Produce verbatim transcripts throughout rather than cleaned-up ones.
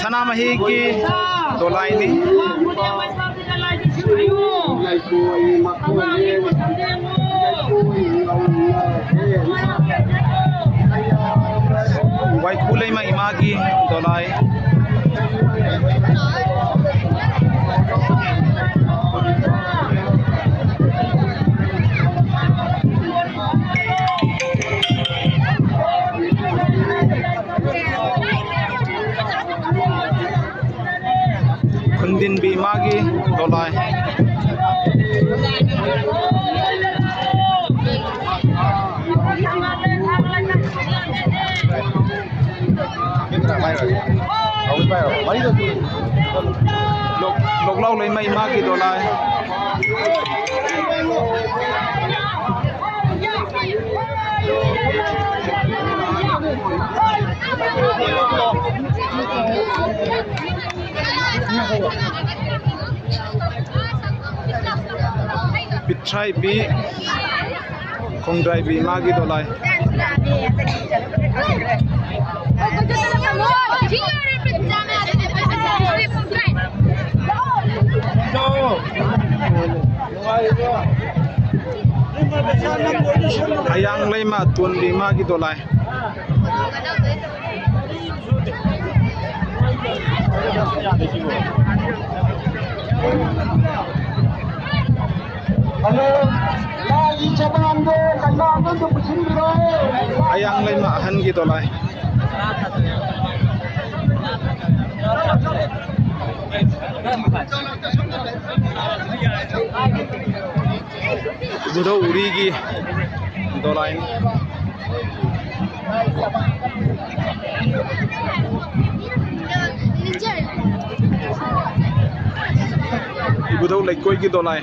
ꯁꯅꯥꯃꯍꯤꯒꯤ ꯗꯣꯂꯥꯏꯅꯤ꯫ ꯋꯥꯏꯈꯨ ꯂꯩꯃ ꯏꯃꯥꯒꯤ ꯗꯣꯂꯥꯏ꯫ ꯈꯨꯟꯗꯤꯟꯕꯤ ꯏꯃꯥꯒꯤ ꯗꯣꯂꯥꯏ꯫ ꯂꯣꯛ-, ꯂꯣꯛꯂꯥꯎ ꯂꯩꯃ ꯏꯃꯥꯒꯤ ꯗꯣꯂꯥꯏ꯫ ꯄꯤꯊ꯭ꯔꯥꯏꯕꯤ ꯈꯣꯡꯗ꯭ꯔꯥꯏꯕꯤ ꯃꯥꯒꯤ ꯗꯣꯂꯥꯏ꯫ ꯑꯌꯥꯡ ꯂꯩꯃ ꯇꯣꯟꯕꯤ ꯃꯥꯒꯤ ꯗꯣꯂꯥꯏ꯫ ꯍꯜꯂꯣ, ꯂꯥꯏꯒꯤ ꯆꯃꯥꯟꯗꯣ ꯀꯩꯅꯥ ꯑꯃꯗ ꯄꯨꯁꯤꯟꯕꯤꯔꯣ꯫ ꯑꯌꯥꯡ ꯂꯩꯃ ꯑꯍꯟꯒꯤ ꯗꯣꯂꯥꯏ꯫ ꯏꯕꯨꯙꯧ ꯎꯔꯤꯒꯤ ꯗꯣꯂꯥꯏꯅꯤ꯫ ꯏꯕꯨꯙꯧ ꯂꯩꯀꯣꯏꯒꯤ ꯗꯣꯂꯥꯏ꯫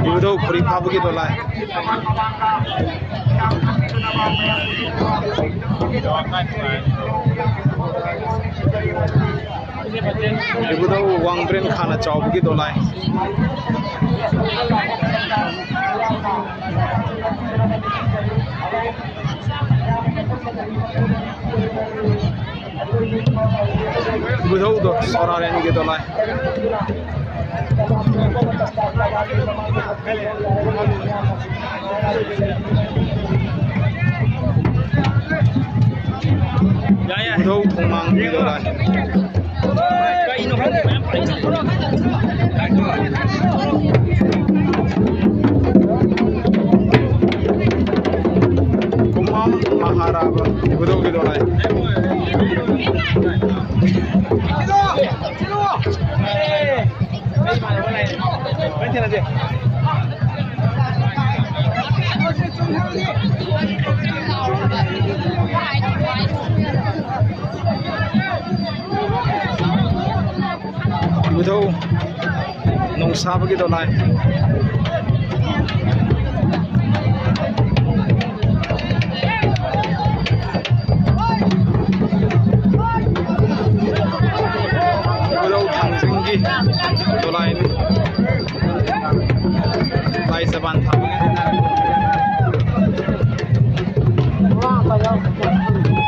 ꯏꯕꯨꯙꯧ ꯈꯣꯔꯤ ꯐꯥꯕꯒꯤ ꯗꯣꯂꯥꯏ꯫ ꯏꯕꯨꯙꯧ ꯋꯥꯡꯕ꯭ꯔꯦꯟ ꯈꯥꯅ ꯆꯥꯎꯕꯒꯤ ꯗꯣꯂꯥꯏ꯫ ꯏꯕꯨꯙꯧꯗꯣ ꯁꯣꯔꯥꯔꯦꯟꯒꯤ ꯗꯣꯂꯥꯏ꯫ ꯌꯥꯏ, ꯌꯥꯏ꯫ ꯏꯕꯨꯙꯧ ꯊꯣꯡꯃꯥꯡꯒꯤ ꯗꯣꯂꯥꯏ꯫ ꯀꯩꯅꯣ ꯈꯪꯗꯦ, ꯃꯌꯥꯝ ꯄꯥꯏ ꯆꯠꯂꯦ꯫ ꯈꯨꯃꯥꯝ ꯃꯍꯥꯔꯥꯕ ꯏꯕꯨꯙꯧꯒꯤ ꯗꯣꯂꯥꯏ꯫ ꯏꯕꯨꯙꯧ ꯅꯣꯡꯁꯥꯕꯒꯤ ꯗꯣꯂꯥꯏ꯫